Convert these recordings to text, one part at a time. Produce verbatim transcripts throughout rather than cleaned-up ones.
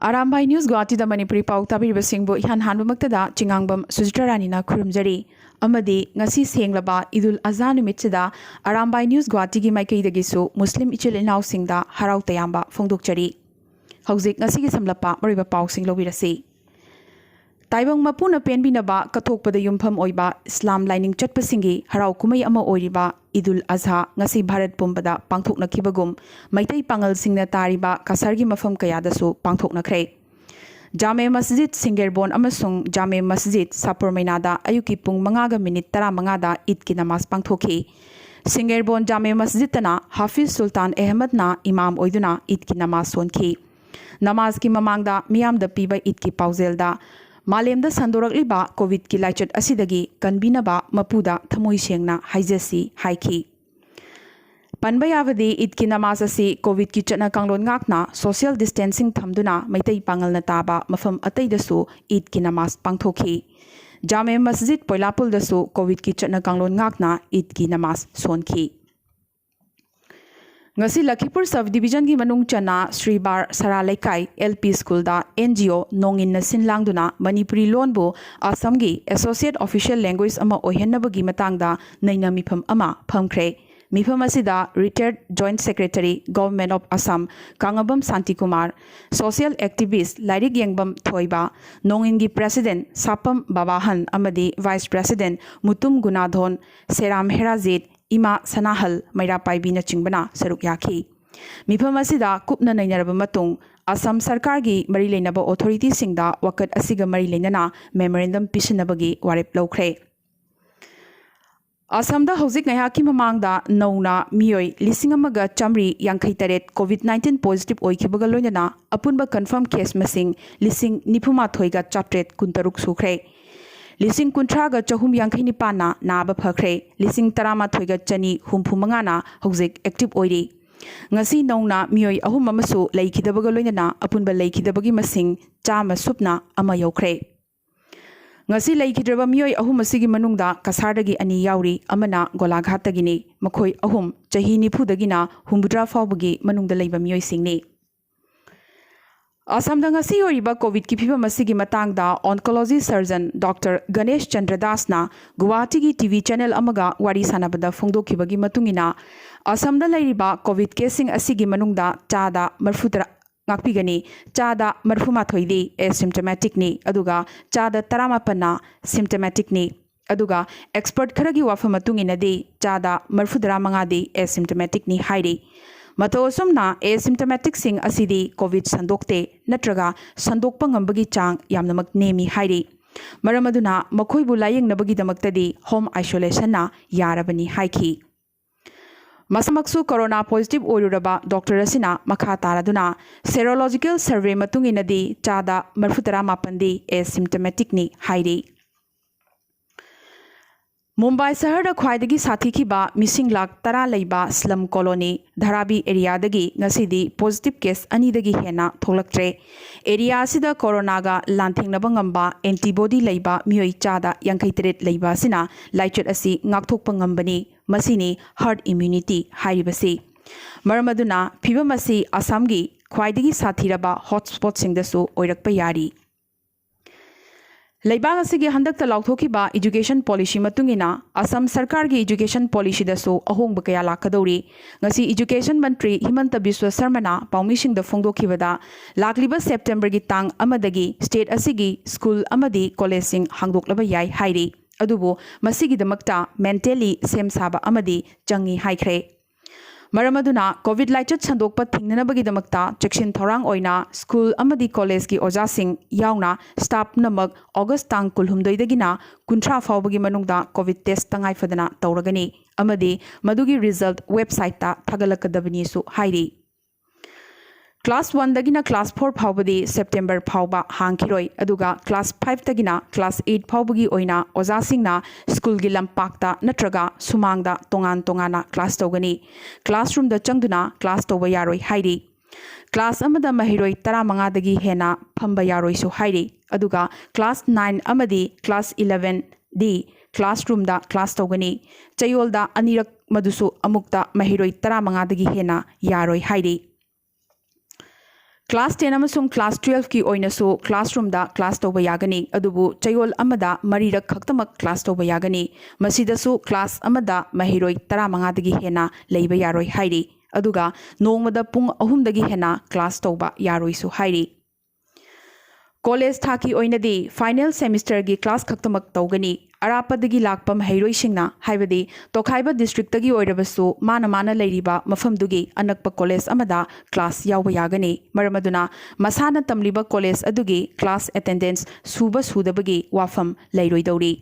Arambai news ꯒꯨꯋꯥꯍꯥꯇꯤꯗ Manipuri ꯄꯥꯎ ꯇꯥꯕꯤꯔꯤꯕꯁꯤꯡꯕꯨ ꯏꯍꯥꯟ ꯍꯥꯟꯕꯃꯛꯇꯗ ꯆꯤꯉꯥꯡꯕꯝ ꯁꯨꯖꯤꯇ꯭ꯔꯥ ꯔꯥꯅꯤꯅ ꯈꯨꯔꯨꯝꯖꯔꯤ꯫ ꯑꯃꯗꯤ ꯉꯁꯤ ꯁꯦꯡꯂꯕ ꯏꯗꯨꯜ ꯑꯖꯍꯥ ꯅꯨꯃꯤꯠꯁꯤꯗ ꯑꯔꯥꯝꯕꯥꯏ ꯅ꯭ꯌꯨꯁ ꯒꯨꯋꯥꯍꯥꯇꯤꯒꯤ ꯃꯥꯏꯀꯩꯗꯒꯤꯁꯨ ꯃꯨꯁꯂꯤꯝ ꯏꯆꯤꯜ ꯏꯅꯥꯎꯁꯤꯡꯗ ꯍꯔꯥꯎ ꯇꯌꯥꯝꯕ ꯐꯣꯡꯗꯣꯛꯆꯔꯤ꯫ ꯍꯧꯖꯤꯛ ꯉꯁꯤꯒꯤ ꯁꯝꯂꯞꯄ ꯃꯔꯨꯑꯣꯏꯕ ꯄꯥꯎꯁꯤꯡ ꯂꯧꯕꯤꯔꯁꯤ꯫ ꯇꯥꯏꯕꯪ ꯃꯄꯨꯅ ꯄꯦꯟꯕꯤꯅꯕ ꯀꯠꯊꯣꯛꯄꯗ ꯌꯨꯝꯐꯝ ꯑꯣꯏꯕ ꯏꯁꯂꯥꯝ ꯂꯥꯏꯅꯤꯡ ꯆꯠꯄꯁꯤꯡꯒꯤ ꯍꯔꯥꯎ ꯀꯨꯝꯍꯩ ꯑꯃ ꯑꯣꯏꯔꯤꯕ ꯏꯗꯨꯜ ꯑꯖꯍꯥ ꯉꯁꯤ ꯚꯥꯔꯠ ꯄꯨꯝꯕꯗ ꯄꯥꯡꯊꯣꯛꯅꯈꯤꯕꯒꯨꯝ, ꯃꯩꯇꯩ ꯄꯥꯉꯜꯁꯤꯡꯅ ꯇꯥꯔꯤꯕ ꯀꯁꯥꯔꯒꯤ ꯃꯐꯝ ꯀꯌꯥꯗꯁꯨ ꯄꯥꯡꯊꯣꯛꯅꯈ꯭ꯔꯦ꯫ ꯖꯥꯃꯦ ꯃꯁꯖꯤꯗ ꯁꯤꯡꯒꯦꯔꯕꯣꯟ ꯑꯃꯁꯨꯡ ꯖꯥꯃꯦ ꯃꯁꯖꯤꯗ ꯁꯥꯄꯨꯔꯃꯩꯅꯥꯗ ꯑꯌꯨꯛꯀꯤ ꯄꯨꯡ ꯃꯉꯥꯒ ꯃꯤꯅꯤꯠ ꯇꯔꯥꯃꯉꯥꯗ ꯏꯗꯀꯤ ꯅꯃꯥꯖ ꯄꯥꯡꯊꯣꯛꯈꯤ꯫ ꯁꯤꯡꯒꯦꯔꯕꯣꯟ ꯖꯥꯃꯦ ꯃꯁꯖꯤꯗꯇꯅ ꯍꯥꯐꯤꯖ ꯁꯨꯜꯇꯥꯟ ꯑꯍꯃꯗꯅ ꯏꯃꯥꯝ ꯑꯣꯏꯗꯨꯅ ꯏꯗꯀꯤ ꯅꯃꯥꯖ ꯁꯣꯟꯈꯤ꯫ ꯅꯃꯥꯖꯀꯤ ꯃꯃꯥꯡꯗ ꯃꯤꯌꯥꯝꯗ ꯄꯤꯕ ꯏꯗꯀꯤ ꯄꯥꯎꯖꯦꯜꯗ, ꯃꯥꯂꯦꯝꯗ ꯁꯟꯗꯣꯔꯛꯂꯤꯕ ꯀꯣꯚꯤꯗꯀꯤ ꯂꯥꯏꯆꯠ ꯑꯁꯤꯗꯒꯤ ꯀꯟꯕꯤꯅꯕ ꯃꯄꯨꯗ ꯊꯃꯣꯏ ꯁꯦꯡꯅ ꯍꯥꯏꯖꯁꯤ ꯍꯥꯏꯈꯤ꯫ ꯄꯟꯕ ꯌꯥꯕꯗꯤ, ꯏꯗꯀꯤ ꯅꯃꯥꯖ ꯑꯁꯤ ꯀꯣꯚꯤꯗꯀꯤ ꯆꯠꯅ ꯀꯥꯡꯂꯣꯟ ꯉꯥꯛꯅ social distancing ꯊꯝꯗꯨꯅ ꯃꯩꯇꯩ ꯄꯥꯉꯜꯅ ꯇꯥꯕ ꯃꯐꯝ ꯑꯇꯩꯗꯁꯨ ꯏꯗꯀꯤ ꯅꯃꯥꯖ ꯄꯥꯡꯊꯣꯛꯈꯤ꯫ ꯖꯥꯃꯦ ꯃꯁꯖꯤꯗ ꯄꯣꯏꯂꯥꯄꯨꯜꯗꯁꯨ ꯀꯣꯚꯤꯗꯀꯤ ꯆꯠꯅ ꯀꯥꯡꯂꯣꯟ ꯉꯥꯛꯅ ꯏꯗꯀꯤ ꯅꯃꯥꯖ ꯁꯣꯟꯈꯤ꯫ ꯉꯁꯤ ꯂꯈꯤꯄꯨꯔ ꯁꯕ ꯗꯤꯕꯤꯖꯟꯒꯤ ꯃꯅꯨꯡ ꯆꯟꯅ ꯁ꯭ꯔꯤ ꯕꯥꯔ ꯁꯔꯥ ꯂꯩꯀꯥꯏ ꯑꯦꯜ ꯄꯤ ꯁ꯭ꯀꯨꯜꯗ ꯑꯦꯟ ꯖꯤ ꯑꯣ ꯅꯣꯡꯏꯟꯅ ꯁꯤꯟ ꯂꯥꯡꯗꯨꯅ ꯃꯅꯤꯄꯨꯔꯤ ꯂꯣꯟꯕꯨ ꯑꯁꯥꯝꯒꯤ associate official language ꯑꯃ ꯑꯣꯏꯍꯟꯅꯕꯒꯤ ꯃꯇꯥꯡꯗ ꯅꯩꯅ ꯃꯤꯐꯝ ꯑꯃ ꯐꯝꯈ꯭ꯔꯦ꯫ ꯃꯤꯐꯝ ꯑꯁꯤꯗ retired joint secretary, Government of Assam, ꯀꯥꯉꯕꯝ Shantikumar, social activist ꯂꯥꯏꯔꯤꯛ ꯌꯦꯡꯕꯝ ꯊꯣꯏꯕ, ꯅꯣꯡꯏꯟꯒꯤ president ꯁꯥꯄꯝ ꯕꯥꯕꯥꯍꯟ ꯑꯃꯗꯤ vice president ꯃꯨꯇꯨꯝ ꯒꯨꯅꯥꯙꯣꯟ, ꯁꯦꯔꯥꯝ ꯍꯦꯔꯥꯖꯤꯠ, ꯏꯃꯥ ꯁꯅꯥꯍꯜ ꯃꯩꯔꯥꯄꯥꯏꯕꯤꯅꯆꯤꯡꯕꯅ ꯁꯔꯨꯛ ꯌꯥꯈꯤ꯫ ꯃꯤꯐꯝ ꯑꯁꯤꯗ ꯀꯨꯞꯅ ꯅꯩꯅꯔꯕ ꯃꯇꯨꯡ, ꯑꯁꯥꯝ ꯁꯔꯀꯥꯔꯒꯤ ꯃꯔꯤ ꯂꯩꯅꯕ authorityꯁꯤꯡꯗ ꯋꯥꯀꯠ ꯑꯁꯤꯒ ꯃꯔꯤ ꯂꯩꯅꯅ memorandum ꯄꯤꯁꯤꯟꯅꯕꯒꯤ ꯋꯥꯔꯦꯞ ꯂꯧꯈ꯭ꯔꯦ꯫ ꯑꯁꯥꯝꯗ ꯍꯧꯖꯤꯛ ꯉꯥꯏꯍꯥꯛꯀꯤ ꯃꯃꯥꯡꯗ ꯅꯧꯅ ꯃꯤꯑꯣꯏ ꯂꯤꯁꯤꯡ ꯑꯃꯒ ꯆꯥꯃꯔꯤ ꯌꯥꯡꯈꯩ ꯇꯔꯦꯠ COVID nineteen positive ꯑꯣꯏꯈꯤꯕꯒ ꯂꯣꯏꯅꯅ ꯑꯄꯨꯟꯕ confirm case ꯃꯁꯤꯡ ꯂꯤꯁꯤꯡ ꯅꯤꯐꯨ ꯃꯥꯊꯣꯏꯒ ꯆꯥꯇ꯭ꯔꯦꯠ ꯀꯨꯟꯇꯔꯨꯛ ꯁꯨꯈ꯭ꯔꯦ꯫ ꯂꯤꯁꯤꯡ ꯀꯨꯟꯊ꯭ꯔꯥꯒ ꯆꯍꯨꯝ ꯌꯥꯡꯈꯩ ꯅꯤꯄꯥꯟꯅ ꯅꯥꯕ ꯐꯈ꯭ꯔꯦ꯫ ꯂꯤꯁꯤꯡ ꯇꯔꯥꯃꯥꯊꯣꯏꯒ ꯆꯅꯤ ꯍꯨꯝꯐꯨ ꯃꯉꯥꯅ ꯍꯧꯖꯤꯛ active ꯑꯣꯏꯔꯤ꯫ ꯉꯁꯤ ꯅꯧꯅ ꯃꯤꯑꯣꯏ ꯑꯍꯨꯝ ꯑꯃꯁꯨ ꯂꯩꯈꯤꯗꯕꯒ ꯂꯣꯏꯅꯅ ꯑꯄꯨꯟꯕ ꯂꯩꯈꯤꯗꯕꯒꯤ ꯃꯁꯤꯡ ꯆꯥꯝꯃ ꯁꯨꯞꯅ ꯑꯃ ꯌꯧꯈ꯭ꯔꯦ꯫ ꯉꯁꯤ ꯂꯩꯈꯤꯗ꯭ꯔꯕ ꯃꯤꯑꯣꯏ ꯑꯍꯨꯝ ꯑꯁꯤꯒꯤ ꯃꯅꯨꯡꯗ ꯀꯁꯥꯔꯗꯒꯤ ꯑꯅꯤ ꯌꯥꯎꯔꯤ, ꯑꯃꯅ ꯒꯣꯂꯥꯘꯥꯠꯇꯒꯤꯅꯤ꯫ ꯃꯈꯣꯏ ꯑꯍꯨꯝ ꯆꯍꯤ ꯅꯤꯐꯨꯗꯒꯤꯅ ꯍꯨꯝꯐꯨꯇꯔꯥ ꯐꯥꯎꯕꯒꯤ ꯃꯅꯨꯡꯗ ꯂꯩꯕ ꯃꯤꯑꯣꯏꯁꯤꯡꯅꯤ꯫ ꯑꯁꯥꯝꯗ ꯉꯁꯤ ꯑꯣꯏꯔꯤꯕ ꯀꯣꯚꯤꯗꯀꯤ ꯐꯤꯕꯝ ꯑꯁꯤꯒꯤ ꯃꯇꯥꯡꯗ oncology surgeon Doctor Ganesh Chandra ꯗꯥꯁꯅ ꯒꯨꯋꯥꯍꯥꯇꯤꯒꯤ ꯇꯤ ꯚꯤ ꯆꯦꯅꯦꯜ ꯑꯃꯒ ꯋꯥꯔꯤ ꯁꯥꯟꯅꯕꯗ ꯐꯣꯡꯗꯣꯛꯈꯤꯕꯒꯤ ꯃꯇꯨꯡ ꯏꯟꯅ, ꯑꯁꯥꯝꯗ ꯂꯩꯔꯤꯕ ꯀꯣꯚꯤꯗ ꯀꯦꯁꯁꯤꯡ ꯑꯁꯤꯒꯤ ꯃꯅꯨꯡꯗ ꯆꯥꯗ ꯃꯔꯤꯐꯨꯇꯔꯥ ꯉꯥꯛꯄꯤꯒꯅꯤ, ꯆꯥꯗ ꯃꯔꯤꯐꯨꯃꯥꯊꯣꯏꯗꯤ asymptomaticꯅꯤ, ꯑꯗꯨꯒ ꯆꯥꯗ ꯇꯔꯥꯃꯥꯄꯟꯅ symptomaticꯅꯤ꯫ ꯑꯗꯨꯒ expert ꯈꯔꯒꯤ ꯋꯥꯐꯝ ꯃꯇꯨꯡ ꯏꯟꯅꯗꯤ ꯆꯥꯗ ꯃꯔꯤꯐꯨꯇꯔꯥ ꯃꯉꯥꯗꯤ asymptomaticꯅꯤ ꯍꯥꯏꯔꯤ꯫ ꯃꯇꯧ ꯑꯁꯨꯝꯅ asymptomaticꯁꯤꯡ ꯑꯁꯤꯗꯤ ꯀꯣꯚꯤꯗ ꯁꯟꯗꯣꯛꯇꯦ ꯅꯠꯇ꯭ꯔꯒ ꯁꯟꯗꯣꯛꯄ ꯉꯝꯕꯒꯤ ꯆꯥꯡ ꯌꯥꯝꯅꯃꯛ ꯅꯦꯝꯃꯤ ꯍꯥꯏꯔꯤ꯫ ꯃꯔꯝ ꯑꯗꯨꯅ ꯃꯈꯣꯏꯕꯨ ꯂꯥꯌꯦꯡꯅꯕꯒꯤꯗꯃꯛꯇꯗꯤ home isolationꯅ ꯌꯥꯔꯕꯅꯤ ꯍꯥꯏꯈꯤ꯫ ꯃꯁꯥꯃꯛꯁꯨ ꯀꯣꯔꯣꯅꯥ positive ꯑꯣꯏꯔꯨꯔꯕ ꯗꯣꯛꯇꯔ ꯑꯁꯤꯅ ꯃꯈꯥ ꯇꯥꯔꯗꯨꯅ serological survey ꯃꯇꯨꯡ ꯏꯟꯅꯗꯤ ꯆꯥꯗ ꯃꯔꯤꯐꯨꯇꯔꯥ ꯃꯥꯄꯟꯗꯤ asymptomaticꯅꯤ ꯍꯥꯏꯔꯤ꯫ ꯃꯨꯝꯕꯥꯏ ꯁꯍꯔꯗ ꯈ꯭ꯋꯥꯏꯗꯒꯤ ꯁꯥꯊꯤꯈꯤꯕ ꯃꯤꯁꯤꯡ ꯂꯥꯈ ꯇꯔꯥ ꯂꯩꯕ slum colony ꯙꯥꯔꯥꯕꯤ areaꯗꯒꯤ ꯉꯁꯤꯗꯤ positive case ꯑꯅꯤꯗꯒꯤ ꯍꯦꯟꯅ ꯊꯣꯛꯂꯛꯇ꯭ꯔꯦ꯫ Area ꯑꯁꯤꯗ ꯀꯣꯔꯣꯅꯥꯒ ꯂꯥꯟꯊꯦꯡꯅꯕ ꯉꯝꯕ antibody ꯂꯩꯕ ꯃꯤꯑꯣꯏ ꯆꯥꯗ ꯌꯥꯡꯈꯩ ꯇꯔꯦꯠ ꯂꯩꯕ ꯑꯁꯤꯅ ꯂꯥꯏꯆꯠ ꯑꯁꯤ ꯉꯥꯛꯊꯣꯛꯄ ꯉꯝꯕꯅꯤ꯫ ꯃꯁꯤꯅꯤ herd immunity ꯍꯥꯏꯔꯤꯕꯁꯤ꯫ ꯃꯔꯝ ꯑꯗꯨꯅ ꯐꯤꯕꯝ ꯑꯁꯤ ꯑꯁꯥꯝꯒꯤ ꯈ꯭ꯋꯥꯏꯗꯒꯤ ꯁꯥꯊꯤꯔꯕ hotspotꯁꯤꯡꯗꯁꯨ ꯑꯣꯏꯔꯛꯄ ꯌꯥꯔꯤ꯫ ꯂꯩꯕꯥꯛ ꯑꯁꯤꯒꯤ ꯍꯟꯗꯛꯇ ꯂꯥꯎꯊꯣꯛꯈꯤꯕ education policy ꯃꯇꯨꯡ ꯏꯟꯅ ꯑꯁꯥꯝ ꯁꯔꯀꯥꯔꯒꯤ education policyꯗꯁꯨ ꯑꯍꯣꯡꯕ ꯀꯌꯥ ꯂꯥꯛꯀꯗꯧꯔꯤ꯫ ꯉꯁꯤ education ꯃꯟꯇ꯭ꯔꯤ ꯍꯤꯃꯟꯇ ꯕꯤꯁ꯭ꯋ ꯁꯔꯃꯅ ꯄꯥꯎꯃꯤꯁꯤꯡꯗ ꯐꯣꯡꯗꯣꯛꯈꯤꯕꯗ, ꯂꯥꯛꯂꯤꯕ Septemberꯒꯤ ꯇꯥꯡ ꯑꯃꯗꯒꯤ state ꯑꯁꯤꯒꯤ school ꯑꯃꯗꯤ collegeꯁꯤꯡ ꯍꯥꯡꯗꯣꯛꯂꯕ ꯌꯥꯏ ꯍꯥꯏꯔꯤ꯫ ꯑꯗꯨꯕꯨ ꯃꯁꯤꯒꯤꯗꯃꯛꯇ mentally ꯁꯦꯝ ꯁꯥꯕ ꯑꯃꯗꯤ ꯆꯪꯏ ꯍꯥꯏꯈ꯭ꯔꯦ꯫ ꯃꯔꯝ ꯑꯗꯨꯅ ꯀꯣꯚꯤꯗ ꯂꯥꯏꯆꯠ ꯁꯟꯗꯣꯛꯄ ꯊꯤꯡꯅꯅꯕꯒꯤꯗꯃꯛꯇ ꯆꯦꯛꯁꯤꯟ ꯊꯧꯔꯥꯡ ꯑꯣꯏꯅ school ꯑꯃꯗꯤ collegeꯀꯤ ꯑꯣꯖꯥꯁꯤꯡ ꯌꯥꯎꯅ staff ꯄꯨꯝꯅꯃꯛ August ꯇꯥꯡ ꯀꯨꯟꯍꯨꯝꯗꯣꯏꯗꯒꯤꯅ ꯀꯨꯟꯊ꯭ꯔꯥ ꯐꯥꯎꯕꯒꯤ ꯃꯅꯨꯡꯗ ꯀꯣꯚꯤꯗ test ꯇꯉꯥꯏꯐꯗꯅ ꯇꯧꯔꯒꯅꯤ ꯑꯃꯗꯤ ꯃꯗꯨꯒꯤ result websiteꯇ ꯊꯥꯒꯠꯂꯛꯀꯗꯕꯅꯤꯁꯨ ꯍꯥꯏꯔꯤ꯫ Class oneꯗꯒꯤꯅ class four ꯐꯥꯎꯕꯗꯤ September ꯐꯥꯎꯕ ꯍꯥꯡꯈꯤꯔꯣꯏ, ꯑꯗꯨꯒ class fiveꯇꯒꯤꯅ class eight ꯐꯥꯎꯕꯒꯤ ꯑꯣꯏꯅ ꯑꯣꯖꯥꯁꯤꯡꯅ schoolꯒꯤ ꯂꯝꯄꯥꯛꯇ ꯅꯠꯇ꯭ꯔꯒ ꯁꯨꯃꯥꯡꯗ ꯇꯣꯉꯥꯟ ꯇꯣꯉꯥꯟꯅ class ꯇꯧꯒꯅꯤ꯫ Classroomꯗ ꯆꯪꯗꯨꯅ class ꯇꯧꯕ ꯌꯥꯔꯣꯏ ꯍꯥꯏꯔꯤ꯫ Class ꯑꯃꯗ ꯃꯍꯩꯔꯣꯏ ꯇꯔꯥꯃꯉꯥꯗꯒꯤ ꯍꯦꯟꯅ ꯐꯝꯕ ꯌꯥꯔꯣꯏꯁꯨ ꯍꯥꯏꯔꯤ꯫ ꯑꯗꯨꯒ class nine ꯑꯃꯗꯤ class elevenꯗꯤ classroomꯗ class ꯇꯧꯒꯅꯤ꯫ ꯆꯌꯣꯜꯗ ꯑꯅꯤꯔꯛ ꯃꯗꯨꯁꯨ ꯑꯃꯨꯛꯇ ꯃꯍꯩꯔꯣꯏ ꯇꯔꯥꯃꯉꯥꯗꯒꯤ ꯍꯦꯟꯅ ꯌꯥꯔꯣꯏ ꯍꯥꯏꯔꯤ꯫ Class ten ꯑꯃꯁꯨꯡ class twelve ꯀꯤ ꯑꯣꯏꯅꯁꯨ classroom ꯗ class ꯇꯧꯕ ꯌꯥꯒꯅꯤ, ꯑꯗꯨꯕꯨ ꯆꯌꯣꯜ ꯑꯃꯗ ꯃꯔꯤꯔꯛ ꯈꯛꯇꯃꯛ class ꯇꯧꯕ ꯌꯥꯒꯅꯤ꯫ ꯃꯁꯤꯗꯁꯨ class ꯑꯃꯗ ꯃꯍꯩꯔꯣꯏ ꯇꯔꯥꯃꯉꯥꯗꯒꯤ ꯍꯦꯟꯅ ꯂꯩꯕ ꯌꯥꯔꯣꯏ ꯍꯥꯏꯔꯤ꯫ ꯑꯗꯨꯒ ꯅꯣꯡꯃꯗ ꯄꯨꯡ ꯑꯍꯨꯝꯗꯒꯤ ꯍꯦꯟꯅ class ꯇꯧꯕ ꯌꯥꯔꯣꯏꯁꯨ ꯍꯥꯏꯔꯤ꯫ College ꯊꯥꯛꯀꯤ ꯑꯣꯏꯅꯗꯤ final semester ꯒꯤ class ꯈꯛꯇꯃꯛ ꯇꯧꯒꯅꯤ꯫ ꯑꯔꯥꯞꯄꯗꯒꯤ ꯂꯥꯛꯄ ꯃꯍꯩꯔꯣꯏꯁꯤꯡꯅ, ꯍꯥꯏꯕꯗꯤ ꯇꯣꯈꯥꯏꯕ district ꯇꯒꯤ ꯑꯣꯏꯔꯕꯁꯨ, ꯃꯥꯅ ꯃꯥꯅ ꯂꯩꯔꯤꯕ ꯃꯐꯝꯗꯨꯒꯤ ꯑꯅꯛꯄ college ꯑꯃꯗ class ꯌꯥꯎꯕ ꯌꯥꯒꯅꯤ꯫ ꯃꯔꯝ ꯑꯗꯨꯅ ꯃꯁꯥꯅ ꯇꯝꯂꯤꯕ college ꯑꯗꯨꯒꯤ class attendance ꯁꯨꯕ ꯁꯨꯗꯕꯒꯤ ꯋꯥꯐꯝ ꯂꯩꯔꯣꯏꯗꯧꯔꯤ꯫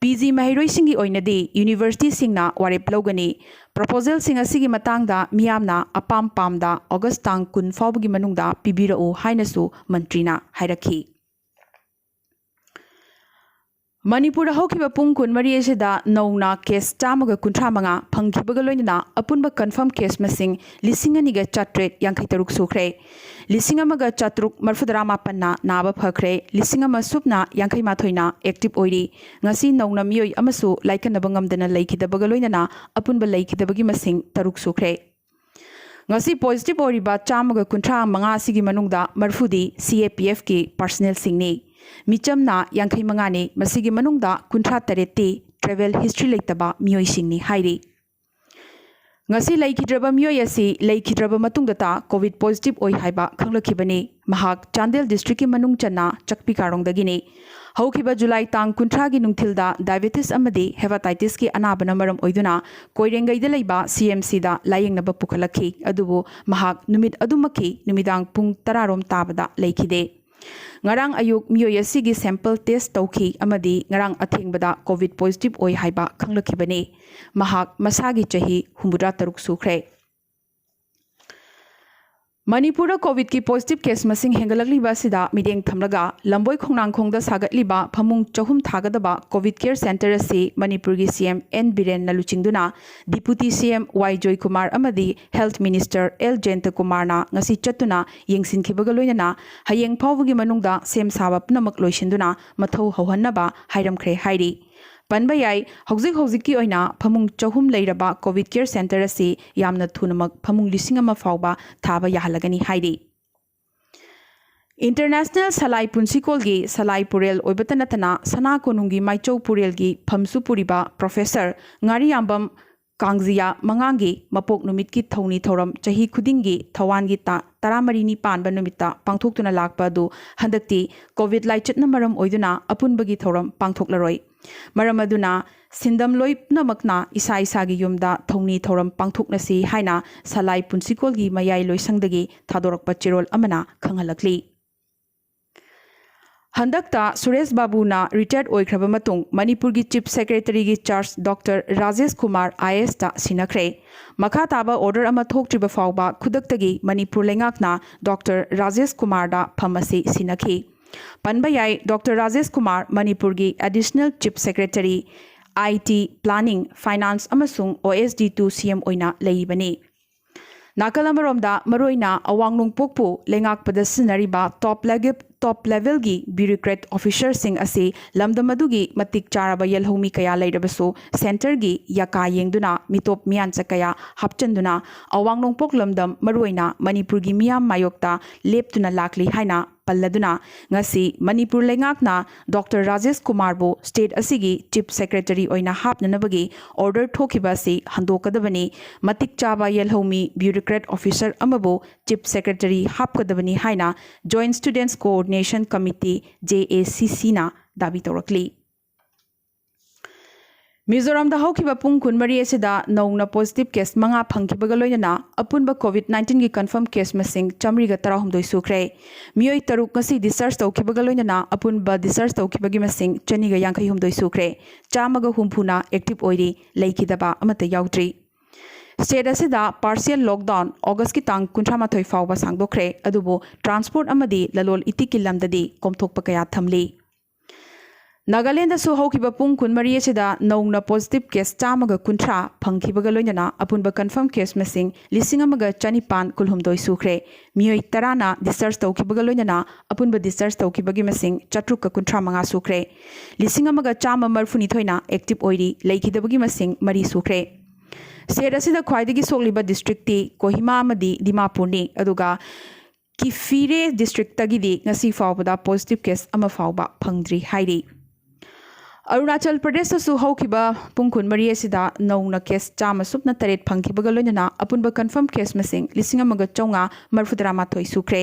P G ꯃꯍꯩꯔꯣꯏꯁꯤꯡꯒꯤ ꯑꯣꯏꯅꯗꯤ university ꯁꯤꯡꯅ ꯋꯥꯔꯦꯞ ꯂꯧꯒꯅꯤ꯫ Proposal ꯁꯤꯡ ꯑꯁꯤꯒꯤ ꯃꯇꯥꯡꯗ ꯃꯤꯌꯥꯝꯅ ꯑꯄꯥꯝ ꯄꯥꯝꯗ August ꯇꯥꯡ ꯀꯨꯟ ꯐꯥꯎꯕꯒꯤ ꯃꯅꯨꯡꯗ ꯄꯤꯕꯤꯔꯛꯎ ꯍꯥꯏꯅꯁꯨ ꯃꯟꯇ꯭ꯔꯤꯅ ꯍꯥꯏꯔꯛꯈꯤ꯫ ꯃꯅꯤꯄꯨꯔꯗ ꯍꯧꯈꯤꯕ ꯄꯨꯡ ꯀꯨꯟꯃꯔꯤ ꯑꯁꯤꯗ ꯅꯧꯅ case ꯆꯥꯝꯃꯒ ꯀꯨꯟꯊ꯭ꯔꯥ ꯃꯉꯥ ꯐꯪꯈꯤꯕꯒ ꯂꯣꯏꯅꯅ ꯑꯄꯨꯟꯕ confirm case ꯃꯁꯤꯡ ꯂꯤꯁꯤꯡ ꯑꯅꯤꯒ ꯆꯥꯇ꯭ꯔꯦꯠ ꯌꯥꯡꯈꯩ ꯇꯔꯨꯛ ꯁꯨꯈ꯭ꯔꯦ꯫ ꯂꯤꯁꯤꯡ ꯑꯃꯒ ꯆꯥꯇ꯭ꯔꯨꯛ ꯃꯔꯤꯐꯨꯇꯔꯥ ꯃꯥꯄꯟꯅ ꯅꯥꯕ ꯐꯈ꯭ꯔꯦ꯫ ꯂꯤꯁꯤꯡ ꯑꯃ ꯁꯨꯞꯅ ꯌꯥꯡꯈꯩ ꯃꯥꯊꯣꯏꯅ active ꯑꯣꯏꯔꯤ꯫ ꯉꯁꯤ ꯅꯧꯅ ꯃꯤꯑꯣꯏ ꯑꯃꯁꯨ ꯂꯥꯏꯀꯠꯅꯕ ꯉꯝꯗꯅ ꯂꯩꯈꯤꯗꯕꯒ ꯂꯣꯏꯅꯅ ꯑꯄꯨꯟꯕ ꯂꯩꯈꯤꯗꯕꯒꯤ ꯃꯁꯤꯡ ꯇꯔꯨꯛ ꯁꯨꯈ꯭ꯔꯦ꯫ ꯉꯁꯤ positive ꯑꯣꯏꯔꯤꯕ ꯆꯥꯝꯃꯒ ꯀꯨꯟꯊ꯭ꯔꯥ ꯃꯉꯥ ꯑꯁꯤꯒꯤ ꯃꯅꯨꯡꯗ ꯃꯔꯤꯐꯨꯗꯤ C A P F ꯀꯤ personnel ꯁꯤꯡꯅꯤ꯫ ꯃꯤꯆꯝꯅ ꯌꯥꯡꯈꯩ ꯃꯉꯥꯅꯤ꯫ ꯃꯁꯤꯒꯤ ꯃꯅꯨꯡꯗ ꯀꯨꯟꯊ꯭ꯔꯥ ꯇꯔꯦꯠꯇꯤ travel history ꯂꯩꯇꯕ ꯃꯤꯑꯣꯏꯁꯤꯡꯅꯤ ꯍꯥꯏꯔꯤ꯫ ꯉꯁꯤ ꯂꯩꯈꯤꯗ꯭ꯔꯕ ꯃꯤꯑꯣꯏ ꯑꯁꯤ ꯂꯩꯈꯤꯗ꯭ꯔꯕ ꯃꯇꯨꯡꯗꯇ COVID positive ꯑꯣꯏ ꯍꯥꯏꯕ ꯈꯪꯂꯛꯈꯤꯕꯅꯤ꯫ ꯃꯍꯥꯛ ꯆꯥꯟꯗꯦꯜ district ꯀꯤ ꯃꯅꯨꯡ ꯆꯟꯅ ꯆꯛꯄꯤ ꯀꯥꯔꯣꯡꯗꯒꯤꯅꯤ꯫ ꯍꯧꯈꯤꯕ July ꯇꯥꯡ ꯀꯨꯟꯊ꯭ꯔꯥꯒꯤ ꯅꯨꯡꯊꯤꯜꯗ diabetes ꯑꯃꯗꯤ hepatitis ꯀꯤ ꯑꯅꯥꯕꯅ ꯃꯔꯝ ꯑꯣꯏꯗꯨꯅ ꯀꯣꯏꯔꯦꯡꯒꯩꯗ ꯂꯩꯕ C M C ꯗ ꯂꯥꯌꯦꯡꯅꯕ ꯄꯨꯈꯠꯂꯛꯈꯤ꯫ ꯑꯗꯨꯕꯨ ꯃꯍꯥꯛ ꯅꯨꯃꯤꯠ ꯑꯗꯨꯃꯛꯀꯤ ꯅꯨꯃꯤꯗꯥꯡ ꯄꯨꯡ ꯇꯔꯥ ꯔꯣꯝ ꯇꯥꯕꯗ ꯂꯩꯈꯤꯗꯦ꯫ ꯉꯔꯥꯡ ꯑꯌꯨꯛ ꯃꯤꯑꯣꯏ ꯑꯁꯤꯒꯤ sample test ꯇꯧꯈꯤ ꯑꯃꯗꯤ ꯉꯔꯥꯡ ꯑꯊꯦꯡꯕꯗ COVID positive ꯑꯣꯏ ꯍꯥꯏꯕ ꯈꯪꯂꯛꯈꯤꯕꯅꯤ꯫ ꯃꯍꯥꯛ ꯃꯁꯥꯒꯤ ꯆꯍꯤ ꯍꯨꯝꯐꯨꯇꯔꯥ ꯇꯔꯨꯛ ꯁꯨꯈ꯭ꯔꯦ꯫ ꯃꯅꯤꯄꯨꯔꯗ COVID ꯀꯤ positive case ꯃꯁꯤꯡ ꯍꯦꯟꯒꯠꯂꯛꯂꯤꯕ ꯑꯁꯤꯗ ꯃꯤꯠꯌꯦꯡ ꯊꯝꯂꯒ, ꯂꯝꯕꯣꯏ ꯈꯣꯡꯅꯥꯡꯈꯣꯡꯗ ꯁꯥꯒꯠꯂꯤꯕ ꯐꯃꯨꯡ ꯆꯍꯨꯝ ꯊꯥꯒꯗꯕ COVID care center ꯑꯁꯤ ꯃꯅꯤꯄꯨꯔꯒꯤ C M N ꯕꯤꯔꯦꯟꯅ ꯂꯨꯆꯤꯡꯗꯨꯅ Deputy C M Y Joykumar ꯑꯃꯗꯤ Health Minister L ꯖꯌꯟꯇꯀꯨꯃꯥꯔꯅ ꯉꯁꯤ ꯆꯠꯇꯨꯅ ꯌꯦꯡꯁꯤꯟꯈꯤꯕꯒ ꯂꯣꯏꯅꯅ ꯍꯌꯦꯡ ꯐꯥꯎꯕꯒꯤ ꯃꯅꯨꯡꯗ ꯁꯦꯝ ꯁꯥꯕ ꯄꯨꯝꯅꯃꯛ ꯂꯣꯏꯁꯤꯟꯗꯨꯅ ꯃꯊꯧ ꯍꯧꯍꯟꯅꯕ ꯍꯥꯏꯔꯝꯈ꯭ꯔꯦ ꯍꯥꯏꯔꯤ꯫ ꯄꯟꯕ ꯌꯥꯏ, ꯍꯧꯖꯤꯛ ꯍꯧꯖꯤꯛꯀꯤ ꯑꯣꯏꯅ ꯐꯃꯨꯡ ꯆꯍꯨꯝ ꯂꯩꯔꯕ COVID care center ꯑꯁꯤ ꯌꯥꯝꯅ ꯊꯨꯅꯃꯛ ꯐꯃꯨꯡ ꯂꯤꯁꯤꯡ ꯑꯃ ꯐꯥꯎꯕ ꯊꯥꯕ ꯌꯥꯍꯜꯂꯒꯅꯤ ꯍꯥꯏꯔꯤ꯫ International ꯁꯂꯥꯏ ꯄꯨꯟꯁꯤꯀꯣꯜꯒꯤ ꯁꯂꯥꯏ ꯄꯨꯔꯦꯜ ꯑꯣꯏꯕꯇ ꯅꯠꯇꯅ ꯁꯅꯥ ꯀꯣꯅꯨꯡꯒꯤ ꯃꯥꯏꯆꯧ ꯄꯨꯔꯦꯜꯒꯤ ꯐꯝꯁꯨ ꯄꯨꯔꯤꯕ ꯄ꯭ꯔꯣꯐꯦꯁꯔ ꯉꯥꯔꯤꯌꯥꯝꯕꯝ ꯀꯥꯡꯖꯤꯌꯥ ꯃꯉꯥꯡꯒꯤ ꯃꯄꯣꯛ ꯅꯨꯃꯤꯠꯀꯤ ꯊꯧꯅꯤ ꯊꯧꯔꯝ ꯆꯍꯤ ꯈꯨꯗꯤꯡꯒꯤ ꯊꯧꯋꯥꯟꯒꯤ ꯇꯥ ꯇꯔꯥꯃꯔꯤꯅꯤ ꯄꯥꯟꯕ ꯅꯨꯃꯤꯠꯇ ꯄꯥꯡꯊꯣꯛꯇꯨꯅ ꯂꯥꯛꯄ ꯑꯗꯨ ꯍꯟꯗꯛꯇꯤ ꯀꯣꯚꯤꯗ ꯂꯥꯏꯆꯠꯅ ꯃꯔꯝ ꯑꯣꯏꯗꯨꯅ ꯑꯄꯨꯟꯕꯒꯤ ꯊꯧꯔꯝ ꯄꯥꯡꯊꯣꯛꯂꯔꯣꯏ꯫ ꯃꯔꯝ ꯑꯗꯨꯅ ꯁꯤꯟꯗꯝ ꯂꯣꯏꯅꯃꯛꯅ ꯏꯁꯥ ꯏꯁꯥꯒꯤ ꯌꯨꯝꯗ ꯊꯧꯅꯤ ꯊꯧꯔꯝ ꯄꯥꯡꯊꯣꯛꯅꯁꯤ ꯍꯥꯏꯅ ꯁꯂꯥꯏ ꯄꯨꯟꯁꯤꯀꯣꯜꯒꯤ ꯃꯌꯥꯏ ꯂꯣꯏꯁꯪꯗꯒꯤ ꯊꯥꯗꯣꯔꯛꯄ ꯆꯦꯔꯣꯜ ꯑꯃꯅ ꯈꯪꯍꯜꯂꯛꯂꯤ꯫ ꯍꯟꯗꯛꯇ ꯁꯨꯔꯦꯁ ꯕꯥꯕꯨꯅ ꯔꯤꯇꯥꯌꯔ ꯑꯣꯏꯈ꯭ꯔꯕ ꯃꯇꯨꯡ ꯃꯅꯤꯄꯨꯔꯒꯤ ꯆꯤꯐ ꯁꯦꯀ꯭ꯔꯦꯇꯔꯤꯒꯤ charge doctor Rajesh Kumar I ꯑꯦꯁꯇ ꯁꯤꯟꯅꯈ꯭ꯔꯦ꯫ ꯃꯈꯥ ꯇꯥꯕ ꯑꯣꯔꯗꯔ ꯑꯃ ꯊꯣꯛꯇ꯭ꯔꯤꯕ ꯐꯥꯎꯕ ꯈꯨꯗꯛꯇꯒꯤ ꯃꯅꯤꯄꯨꯔ ꯂꯩꯉꯥꯛꯅ ꯗꯣꯛꯇꯔ ꯔꯥꯖꯦꯁ ꯀꯨꯃꯥꯔꯗ ꯐꯝ ꯑꯁꯤ ꯁꯤꯟꯅꯈꯤ꯫ ꯄꯟꯕ ꯌꯥꯏ, ꯗꯣꯛꯇꯔ ꯔꯥꯖꯦꯁ ꯀꯨꯃꯥꯔ ꯃꯅꯤꯄꯨꯔꯒꯤ ꯑꯦꯗꯤꯁꯅꯦꯜ ꯆꯤꯐ ꯁꯦꯀ꯭ꯔꯦꯇꯔꯤ, ꯑꯥꯏ ꯇꯤ, ꯄ꯭ꯂꯥꯅꯤꯡ, ꯐꯥꯏꯅꯥꯟꯁ ꯑꯃꯁꯨꯡ ꯑꯣ ꯑꯦꯁ ꯗꯤ ꯇꯨ ꯁꯤ ꯑꯦꯝ ꯑꯣꯏꯅ ꯂꯩꯔꯤꯕꯅꯤ꯫ ꯅꯥꯀꯜ ꯑꯃꯔꯣꯝꯗ ꯃꯔꯨꯑꯣꯏꯅ ꯑꯋꯥꯡ ꯅꯣꯡꯄꯣꯛꯄꯨ ꯂꯩꯉꯥꯛꯄꯗ ꯁꯤꯖꯤꯟꯅꯔꯤꯕ ꯇꯣꯞ ꯂꯦꯒꯦꯞ-, ꯇꯣꯞ ꯂꯦꯚꯦꯜꯒꯤ ꯕ꯭ꯌꯨꯔꯣꯀ꯭ꯔꯦꯠ ꯑꯣꯐꯤꯁꯔꯁꯤꯡ ꯑꯁꯤ ꯂꯝꯗꯝ ꯑꯗꯨꯒꯤ ꯃꯇꯤꯛ ꯆꯥꯔꯕ ꯌꯦꯜꯍꯧꯃꯤ ꯀꯌꯥ ꯂꯩꯔꯕꯁꯨ ꯁꯦꯟꯇꯔꯒꯤ ꯌꯥꯀꯥ ꯌꯦꯡꯗꯨꯅ ꯃꯤꯇꯣꯞ ꯃꯤꯌꯥꯟꯆꯥ ꯀꯌꯥ ꯍꯥꯞꯆꯤꯟꯗꯨꯅ ꯑꯋꯥꯡ ꯅꯣꯡꯄꯣꯛ ꯂꯝꯗꯝ ꯃꯔꯨꯑꯣꯏꯅ ꯃꯅꯤꯄꯨꯔꯒꯤ ꯃꯤꯌꯥꯝ ꯃꯥꯌꯣꯛꯇ ꯂꯦꯞꯇꯨꯅ ꯂꯥꯛꯂꯤ ꯍꯥꯏꯅ ꯄꯜꯂꯗꯨꯅ ꯉꯁꯤ ꯃꯅꯤꯄꯨꯔ ꯂꯩꯉꯥꯛꯅ ꯗꯣꯛꯇꯔ ꯔꯥꯖꯦꯁ ꯀꯨꯃꯥꯔꯕꯨ ꯁ꯭ꯇꯦꯠ ꯑꯁꯤꯒꯤ ꯆꯤꯐ ꯁꯦꯀ꯭ꯔꯦꯇꯔꯤ ꯑꯣꯏꯅ ꯍꯥꯞꯅꯅꯕꯒꯤ ꯑꯣꯔꯗꯔ ꯊꯣꯛꯈꯤꯕ ꯑꯁꯤ ꯍꯟꯗꯣꯛꯀꯗꯕꯅꯤ, ꯃꯇꯤꯛ ꯆꯥꯕ ꯌꯦꯜꯍꯧꯃꯤ ꯕ꯭ꯌꯨꯔꯣꯀ꯭ꯔꯦꯠ ꯑꯣꯐꯤꯁꯔ ꯑꯃꯕꯨ ꯆꯤꯐ ꯁꯦꯀ꯭ꯔꯦꯇꯔꯤ ꯍꯥꯞꯀꯗꯕꯅꯤ ꯍꯥꯏꯅ Joint Students Coordination Committee, J A C ꯁꯤꯅ ꯗꯥꯕꯤ ꯇꯧꯔꯛꯂꯤ꯫ ꯃꯤꯖꯣꯔꯥꯝꯗ ꯍꯧꯈꯤꯕ ꯄꯨꯡ ꯀꯨꯟꯃꯔꯤ ꯑꯁꯤꯗ ꯅꯧꯅ ꯄꯣꯖꯤꯇꯤꯚ ꯀꯦꯁ ꯃꯉꯥ ꯐꯪꯈꯤꯕꯒ ꯂꯣꯏꯅꯅ ꯑꯄꯨꯟꯕ ꯀꯣꯚꯤꯗ ꯅꯥꯏꯟꯇꯤꯟꯒꯤ ꯀꯟꯐꯥꯔꯝ ꯀꯦꯁ ꯃꯁꯤꯡ ꯆꯥꯃꯔꯤꯒ ꯇꯔꯥꯍꯨꯝꯗꯣꯏ ꯁꯨꯈ꯭ꯔꯦ꯫ ꯃꯤꯑꯣꯏ ꯇꯔꯨꯛ ꯉꯁꯤ ꯗꯤꯁꯆꯥꯔꯖ ꯇꯧꯈꯤꯕꯒ ꯂꯣꯏꯅꯅ ꯑꯄꯨꯟꯕ ꯗꯤꯁꯆꯥꯔꯖ ꯇꯧꯈꯤꯕꯒꯤ ꯃꯁꯤꯡ ꯆꯅꯤꯒ ꯌꯥꯡꯈꯩꯍꯨꯝꯗꯣꯏ ꯁꯨꯈ꯭ꯔꯦ꯫ ꯆꯥꯝꯃꯒ ꯍꯨꯝꯐꯨꯅ ꯑꯦꯛꯇꯤꯚ ꯑꯣꯏꯔꯤ, ꯂꯩꯈꯤꯗꯕ ꯑꯃꯠꯇ ꯌꯥꯎꯗ꯭ꯔꯤ꯫ ꯁ꯭ꯇꯦꯠ ꯑꯁꯤꯗ ꯄꯥꯔꯁꯤꯌꯦꯜ ꯂꯣꯛꯗꯥꯎꯟ ꯑꯣꯒꯁꯀꯤ ꯇꯥꯡ ꯀꯨꯟꯊ꯭ꯔꯥ ꯃꯥꯊꯣꯏ ꯐꯥꯎꯕ ꯁꯥꯡꯗꯣꯛꯈ꯭ꯔꯦ, ꯑꯗꯨꯕꯨ ꯇ꯭ꯔꯥꯟꯁꯄꯣꯔꯠ ꯑꯃꯗꯤ ꯂꯂꯣꯟ ꯏꯇꯤꯛꯀꯤ ꯂꯝꯗꯗꯤ ꯀꯣꯝꯊꯣꯛꯄ ꯀꯌꯥ ꯊꯝꯂꯤ꯫ ꯅꯥꯒꯥꯂꯦꯟꯗꯁꯨ ꯍꯧꯈꯤꯕ ꯄꯨꯡ ꯀꯨꯟꯃꯔꯤ ꯑꯁꯤꯗ ꯅꯧꯅ ꯄꯣꯖꯤꯇꯤꯚ ꯀꯦꯁ ꯆꯥꯝꯃꯒ ꯀꯨꯟꯊ꯭ꯔꯥ ꯐꯪꯈꯤꯕꯒ ꯂꯣꯏꯅꯅ ꯑꯄꯨꯟꯕ ꯀꯟꯐꯥꯔꯝ ꯀꯦꯁ ꯃꯁꯤꯡ ꯂꯤꯁꯤꯡ ꯑꯃꯒ ꯆꯅꯤꯄꯥꯟ ꯀꯨꯟꯍꯨꯝꯗꯣꯏ ꯁꯨꯈ꯭ꯔꯦ꯫ ꯃꯤꯑꯣꯏ ꯇꯔꯥꯅ ꯗꯤꯁꯆꯥꯔꯖ ꯇꯧꯈꯤꯕꯒ ꯂꯣꯏꯅꯅ ꯑꯄꯨꯟꯕ ꯗꯤꯁꯆꯥꯔꯖ ꯇꯧꯈꯤꯕꯒꯤ ꯃꯁꯤꯡ ꯆꯥꯇ꯭ꯔꯨꯛꯀ ꯀꯨꯟꯊ꯭ꯔꯥ ꯃꯉꯥ ꯁꯨꯈ꯭ꯔꯦ꯫ ꯂꯤꯁꯤꯡ ꯑꯃꯒ ꯆꯥꯝꯃ ꯃꯔꯤꯐꯨꯅꯤꯊꯣꯏꯅ ꯑꯦꯛꯇꯤꯚ ꯑꯣꯏꯔꯤ, ꯂꯩꯈꯤꯗꯕꯒꯤ ꯃꯁꯤꯡ ꯃꯔꯤ ꯁꯨꯈ꯭ꯔꯦ꯫ ꯁ꯭ꯇꯦꯠ ꯑꯁꯤꯗ ꯈ꯭ꯋꯥꯏꯗꯒꯤ ꯁꯣꯛꯂꯤꯕ ꯗꯤꯁꯇ꯭ꯔꯤꯛꯇꯤ ꯀꯣꯍꯤꯃꯥ ꯑꯃꯗꯤ ꯗꯤꯃꯥꯄꯨꯔꯅꯤ, ꯑꯗꯨꯒ ꯀꯤꯐꯤꯔꯦ ꯗꯤꯁꯇ꯭ꯔꯤꯛꯇꯒꯤꯗꯤ ꯉꯁꯤ ꯐꯥꯎꯕꯗ ꯄꯣꯖꯤꯇꯤꯚ ꯀꯦꯁ ꯑꯃ ꯐꯥꯎꯕ ꯐꯪꯗ꯭ꯔꯤ ꯍꯥꯏꯔꯤ꯫ ꯑꯔꯨꯅꯥꯆꯜ ꯄ꯭ꯔꯗꯦꯁꯇꯁꯨ ꯍꯧꯈꯤꯕ ꯄꯨꯡ ꯀꯨꯟꯃꯔꯤ ꯑꯁꯤꯗ ꯅꯧꯅ ꯀꯦꯁ ꯆꯥꯝꯃ ꯁꯨꯞꯅ ꯇꯔꯦꯠ ꯐꯪꯈꯤꯕꯒ ꯂꯣꯏꯅꯅ ꯑꯄꯨꯟꯕ ꯀꯟꯐꯔꯝ ꯀꯦꯁ ꯃꯁꯤꯡ ꯂꯤꯁꯤꯡ ꯑꯃꯒ ꯆꯥꯝꯃꯉꯥ ꯃꯔꯤꯐꯨ ꯇꯔꯥ ꯃꯥꯊꯣꯏ ꯁꯨꯈ꯭ꯔꯦ꯫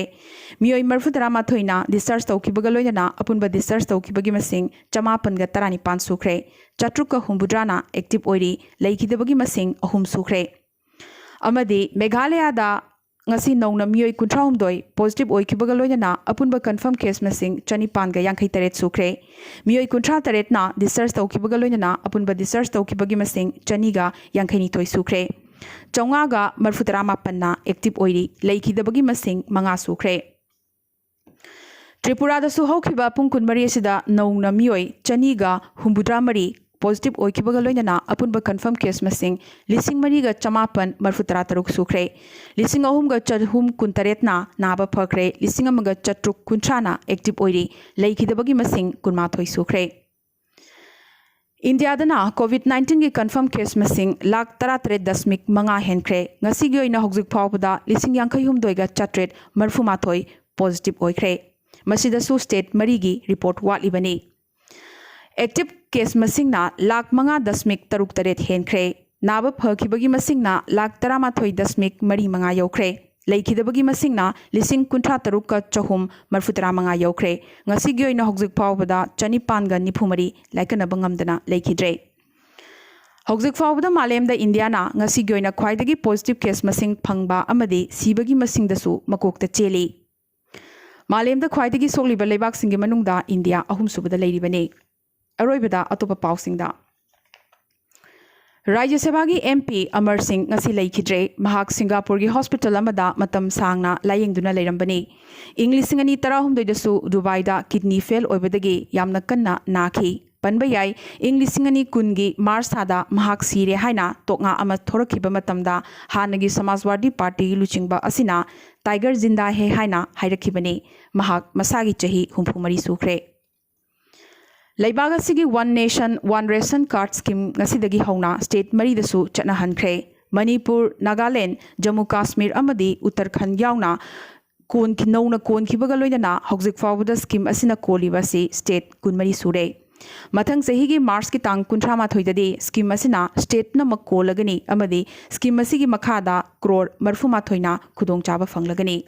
ꯃꯤꯑꯣꯏ ꯃꯔꯤꯐꯨ ꯇꯔꯥ ꯃꯥꯊꯣꯏꯅ ꯗꯤꯁꯆꯥꯔꯖ ꯇꯧꯈꯤꯕꯒ ꯂꯣꯏꯅꯅ ꯑꯄꯨꯟꯕ ꯗꯤꯁꯆꯥꯔꯖ ꯇꯧꯈꯤꯕꯒꯤ ꯃꯁꯤꯡ ꯆꯃꯥꯄꯟꯒ ꯇꯔꯥꯅꯤꯄꯥꯟ ꯁꯨꯈ꯭ꯔꯦ꯫ ꯆꯥꯇ꯭ꯔꯨꯛꯀ ꯍꯨꯝꯐꯨꯇꯔꯥꯅ ꯑꯦꯛꯇꯤꯚ ꯑꯣꯏꯔꯤ꯫ ꯂꯩꯈꯤꯗꯕꯒꯤ ꯃꯁꯤꯡ ꯑꯍꯨꯝ ꯁꯨꯈ꯭ꯔꯦ꯫ ꯑꯃꯗꯤ ꯃꯦꯘꯥꯂꯌꯥꯗ ꯉꯁꯤ ꯅꯧꯅ ꯃꯤꯑꯣꯏ ꯀꯨꯟꯊ꯭ꯔꯥꯍꯨꯝꯗꯣꯏ ꯄꯣꯖꯤꯇꯤꯚ ꯑꯣꯏꯈꯤꯕꯒ ꯂꯣꯏꯅꯅ ꯑꯄꯨꯟꯕ ꯀꯟꯐꯔꯝ ꯀꯦꯁ ꯃꯁꯤꯡ ꯆꯅꯤꯄꯥꯟꯒ ꯌꯥꯡꯈꯩ ꯇꯔꯦꯠ ꯁꯨꯈ꯭ꯔꯦ꯫ ꯃꯤꯑꯣꯏ ꯀꯨꯟꯊ꯭ꯔꯥ ꯇꯔꯦꯠꯅ ꯗꯤꯁꯆꯥꯔꯖ ꯇꯧꯈꯤꯕꯒ ꯂꯣꯏꯅꯅ ꯑꯄꯨꯟꯕ ꯗꯤꯁꯆꯥꯔꯖ ꯇꯧꯈꯤꯕꯒꯤ ꯃꯁꯤꯡ ꯆꯅꯤꯒ ꯌꯥꯡꯈꯩ ꯅꯤꯊꯣꯏ ꯁꯨꯈ꯭ꯔꯦ꯫ ꯆꯥꯝꯃꯉꯥꯒ ꯃꯔꯤꯐꯨ ꯇꯔꯥ ꯃꯥꯄꯟꯅ ꯑꯦꯛꯇꯤꯚ ꯑꯣꯏꯔꯤ꯫ ꯂꯩꯈꯤꯗꯕꯒꯤ ꯃꯁꯤꯡ ꯃꯉꯥ ꯁꯨꯈ꯭ꯔꯦ꯫ ꯇ꯭ꯔꯤꯄꯨꯔꯥꯗꯁꯨ ꯍꯧꯈꯤꯕ ꯄꯨꯡ ꯀꯨꯟꯃꯔꯤ ꯑꯁꯤꯗ ꯅꯧꯅ ꯃꯤꯑꯣꯏ ꯆꯅꯤꯒ ꯍꯨꯝꯐꯨꯇꯔꯥ ꯃꯔꯤ ꯄꯣꯖꯤꯇꯤꯚ ꯑꯣꯏꯈꯤꯕꯒ ꯂꯣꯏꯅꯅ ꯑꯄꯨꯟꯕ ꯀꯟꯐꯔꯝ ꯀꯦꯁ ꯃꯁꯤꯡ ꯂꯤꯁꯤꯡ ꯃꯔꯤꯒ ꯆꯃꯥꯄꯟ ꯃꯔꯤꯐꯨ ꯇꯔꯥ ꯇꯔꯨꯛ ꯁꯨꯈ꯭ꯔꯦ꯫ ꯂꯤꯁꯤꯡ ꯑꯍꯨꯝꯒ ꯆꯍꯨꯝ ꯀꯨꯟꯇꯔꯦꯠꯅ ꯅꯥꯕ ꯐꯈ꯭ꯔꯦ꯫ ꯂꯤꯁꯤꯡ ꯑꯃꯒ ꯆꯥꯇ꯭ꯔꯨꯛ ꯀꯨꯟꯊ꯭ꯔꯥꯅ ꯑꯦꯛꯇꯤꯚ ꯑꯣꯏꯔꯤ꯫ ꯂꯩꯈꯤꯗꯕꯒꯤ ꯃꯁꯤꯡ ꯀꯨꯟꯃꯥꯊꯣꯏ ꯁꯨꯈ꯭ꯔꯦ꯫ ꯏꯟꯗꯤꯌꯥꯗꯅ ꯀꯣꯚꯤꯗ ꯅꯥꯏꯟꯇꯤꯟꯒꯤ ꯀꯟꯐꯔꯝ ꯀꯦꯁ ꯃꯁꯤꯡ ꯂꯥꯈ ꯇꯔꯥꯇꯔꯦꯠ ꯗꯁꯃꯤꯛ ꯃꯉꯥ ꯍꯦꯟꯈ꯭ꯔꯦ꯫ ꯉꯁꯤꯒꯤ ꯑꯣꯏꯅ ꯍꯧꯖꯤꯛ ꯐꯥꯎꯕꯗ ꯂꯤꯁꯤꯡ ꯌꯥꯡꯈꯩ ꯍꯨꯝꯗꯣꯏꯒ ꯆꯥꯇ꯭ꯔꯦꯠ ꯃꯔꯤꯐꯨ ꯃꯥꯊꯣꯏ ꯄꯣꯖꯤꯇꯤꯚ ꯑꯣꯏꯈ꯭ꯔꯦ꯫ ꯃꯁꯤꯗꯁꯨ ꯁ꯭ꯇꯦꯠ ꯃꯔꯤꯒꯤ ꯔꯤꯄꯣꯔꯠ ꯋꯥꯠꯂꯤꯕꯅꯤ꯫ ꯑꯦꯛꯇꯤꯚ ꯀꯦꯁ ꯃꯁꯤꯡꯅ ꯂꯥꯈ ꯃꯉꯥ ꯗꯁꯃꯤꯛ ꯇꯔꯨꯛ ꯇꯔꯦꯠ ꯍꯦꯟꯈ꯭ꯔꯦ꯫ ꯅꯥꯕ ꯐꯈꯤꯕꯒꯤ ꯃꯁꯤꯡꯅ ꯂꯥꯈ ꯇꯔꯥꯃꯥꯊꯣꯏ ꯗꯁꯃꯤꯛ ꯃꯔꯤ ꯃꯉꯥ ꯌꯧꯈ꯭ꯔꯦ꯫ ꯂꯩꯈꯤꯗꯕꯒꯤ ꯃꯁꯤꯡꯅ ꯂꯤꯁꯤꯡ ꯀꯨꯟꯊ꯭ꯔꯥ ꯇꯔꯨꯛꯀ ꯆꯍꯨꯝ ꯃꯔꯤꯐꯨ ꯇꯔꯥ ꯃꯉꯥ ꯌꯧꯈ꯭ꯔꯦ꯫ ꯉꯁꯤꯒꯤ ꯑꯣꯏꯅ ꯍꯧꯖꯤꯛ ꯐꯥꯎꯕꯗ ꯆꯅꯤꯄꯥꯟꯒ ꯅꯤꯐꯨ ꯃꯔꯤ ꯂꯥꯏꯀꯠꯅꯕ ꯉꯝꯗꯅ ꯂꯩꯈꯤꯗ꯭ꯔꯦ꯫ ꯍꯧꯖꯤꯛ ꯐꯥꯎꯕꯗ ꯃꯥꯂꯦꯝꯗ ꯏꯟꯗꯤꯌꯥꯅ ꯉꯁꯤꯒꯤ ꯑꯣꯏꯅ ꯈ꯭ꯋꯥꯏꯗꯒꯤ ꯄꯣꯖꯤꯇꯤꯚ ꯀꯦꯁ ꯃꯁꯤꯡ ꯐꯪꯕ ꯑꯃꯗꯤ ꯁꯤꯕꯒꯤ ꯃꯁꯤꯡꯗꯁꯨ ꯃꯀꯣꯛꯇ ꯆꯦꯜꯂꯤ꯫ ꯃꯥꯂꯦꯝꯗ ꯈ꯭ꯋꯥꯏꯗꯒꯤ ꯁꯣꯛꯂꯤꯕ ꯂꯩꯕꯥꯛꯁꯤꯡꯒꯤ ꯃꯅꯨꯡꯗ ꯏꯟꯗꯤꯌꯥ ꯑꯍꯨꯝꯁꯨꯕꯗ ꯂꯩꯔꯤꯕꯅꯤ꯫ ꯑꯔꯣꯏꯕꯗ ꯑꯇꯣꯞꯄ ꯄꯥꯎꯁꯤꯡꯗ꯫ ꯔꯥꯖ꯭ꯌ ꯁꯚꯥꯒꯤ ꯑꯦꯝ ꯄꯤ ꯑꯃꯔ ꯁꯤꯡ ꯉꯁꯤ ꯂꯩꯈꯤꯗ꯭ꯔꯦ꯫ ꯃꯍꯥꯛ ꯁꯤꯡꯒꯥꯄꯨꯔꯒꯤ ꯍꯣꯁꯄꯤꯇꯥꯜ ꯑꯃꯗ ꯃꯇꯝ ꯁꯥꯡꯅ ꯂꯥꯌꯦꯡꯗꯨꯅ ꯂꯩꯔꯝꯕꯅꯤ꯫ ꯏꯪ ꯂꯤꯁꯤꯡ ꯑꯅꯤ ꯇꯔꯥꯍꯨꯝꯗꯣꯏꯗꯁꯨ ꯗꯨꯕꯥꯏꯗ ꯀꯤꯗꯅꯤ ꯐꯦꯜ ꯑꯣꯏꯕꯗꯒꯤ ꯌꯥꯝꯅ ꯀꯟꯅ ꯅꯥꯈꯤ꯫ ꯄꯟꯕ ꯌꯥꯏ, ꯏꯪ ꯂꯤꯁꯤꯡ ꯑꯅꯤ ꯀꯨꯟꯒꯤ ꯃꯥꯔꯆ ꯊꯥꯗ ꯃꯍꯥꯛ ꯁꯤꯔꯦ ꯍꯥꯏꯅ ꯇꯣꯛꯉꯥ ꯑꯃ ꯊꯣꯔꯛꯈꯤꯕ ꯃꯇꯝꯗ ꯍꯥꯟꯅꯒꯤ ꯁꯃꯥꯖꯋꯥꯗꯤ ꯄꯥꯔꯇꯤꯒꯤ ꯂꯨꯆꯤꯡꯕ ꯑꯁꯤꯅ "ꯇꯥꯏꯒꯔ ꯖꯤꯟꯗꯥ ꯍꯦ" ꯍꯥꯏꯅ ꯍꯥꯏꯔꯛꯈꯤꯕꯅꯤ꯫ ꯃꯍꯥꯛ ꯃꯁꯥꯒꯤ ꯆꯍꯤ ꯍꯨꯝꯐꯨ ꯃꯔꯤ ꯁꯨꯈ꯭ꯔꯦ꯫ ꯂꯩꯕꯥꯛ ꯑꯁꯤꯒꯤ one nation one ration card scheme ꯉꯁꯤꯗꯒꯤ ꯍꯧꯅ ꯁ꯭ꯇꯦꯠ ꯃꯔꯤꯗꯁꯨ ꯆꯠꯅꯍꯟꯈ꯭ꯔꯦ꯫ ꯃꯅꯤꯄꯨꯔ, ꯅꯥꯒꯥꯂꯦꯟ, ꯖꯝꯃꯨ ꯀꯥꯁꯃꯤꯔ ꯑꯃꯗꯤ ꯎꯠꯇꯔꯈꯟꯗ ꯌꯥꯎꯅ ꯀꯣꯟꯈꯤ-, ꯅꯧꯅ ꯀꯣꯟꯈꯤꯕꯒ ꯂꯣꯏꯅꯅ ꯍꯧꯖꯤꯛ ꯐꯥꯎꯕꯗ ꯁ꯭ꯀꯤꯝ ꯑꯁꯤꯅ ꯀꯣꯜꯂꯤꯕ ꯑꯁꯤ ꯁ꯭ꯇꯦꯠ ꯀꯨꯟꯃꯔꯤ ꯁꯨꯔꯦ꯫ ꯃꯊꯪ ꯆꯍꯤꯒꯤ ꯃꯥꯔꯆꯀꯤ ꯇꯥꯡ ꯀꯨꯟꯊ꯭ꯔꯥ ꯃꯥꯊꯣꯏꯗꯗꯤ ꯁ꯭ꯀꯤꯝ ꯑꯁꯤꯅ ꯁ꯭ꯇꯦꯠ ꯄꯨꯝꯅꯃꯛ ꯀꯣꯜꯂꯒꯅꯤ ꯑꯃꯗꯤ ꯁ꯭ꯀꯤꯝ ꯑꯁꯤꯒꯤ ꯃꯈꯥꯗ ꯀ꯭ꯔꯣꯔ ꯃꯔꯤꯐꯨ ꯃꯥꯊꯣꯏꯅ ꯈꯨꯗꯣꯡꯆꯥꯕ ꯐꯪꯂꯒꯅꯤ꯫